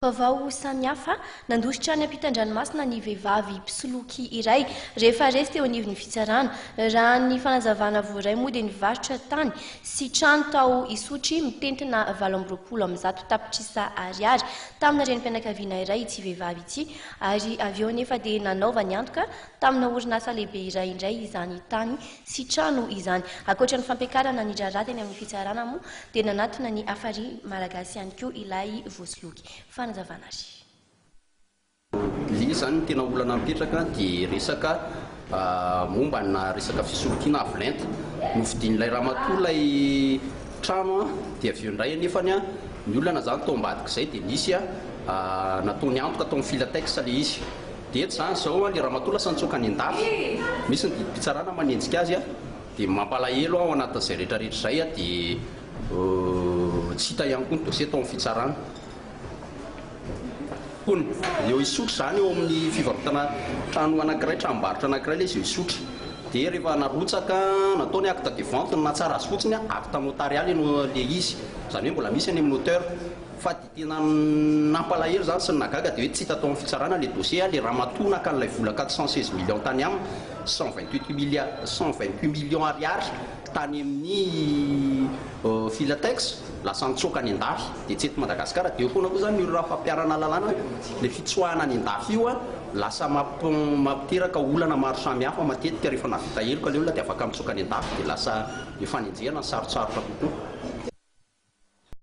Vaovao samihafa, nandositra any ampitan-dranomasina ny vehivavy mpisoloky iray rehefa resy teo anivon'ny fitsarana. Raha ny fanazavana voaray moa dia nivarotra tany sy trano tao Isotry mitentina 128 tapitrisa ariary tamina renim-pianakaviana iray ity vehivavy ity ary avy eo anefa dia nanaovany antoka tamina orinasa lehibe iray indray izany tany sy trano izany. Ankoatra ny fampiakarana ny raharaha teny amin'ny fitsarana moa dia nanatona ny Hafari Malagasy ihany koa ilay voasoloky. Fanazavana ary. Ilay izy izany ny tena olana mipetraka dia resaka momba na resaka fisolokiana avo lenta. Novidian'ilay ramatoa ilay trano dia avy eo indray anefany ny olana izany tao ambadik'izay dia nisy nataony antoka tao amin'ny Filatex ilay izy. Dia eto izany izao ilay ramatoa lasa nitsoaka any an-dafy. Misy ny didim-pitsarana manenjika azy dia mampalahelo ao anatin'izay rehetra rehetra izay dia tsy hita ihany koa ny dossier tao amin'ny fitsarana. Hono, eo Isotry izany eo amin'ny fivarotana trano anankiray, tranombarotra anankiray ilay izy eo Isotry. Dia rehefa narotsaka, natao ny acte de vente, ny nahatsara azy fotsiny, acte notarial ilay izy. Izany hoe mbola misy any amin'ny notaire. Fa dia tena nampalahelo izany sy ny nahagaga dia hoe tsy hita tao amin'ny fitsarana ilay dossier, ilay ramatoa naka an'ilay vola 416 millions tany aminy, 128 milliards, 128 millions ariary tany amin'ny Filatex, lasa nitsoaka any an-dafy, dia tsy eto Madagasikara, dia eo foana koa izany ny olona fampiharana lalàna, ilay fitsoahana any an-dafy io lasa mampiteraka olana maro samihafa matetika rehefa nahavita heloka ilay olona dia afaka mitsoaka any an-dafy dia lasa ny fanenjehana sarotsarotra kokoa.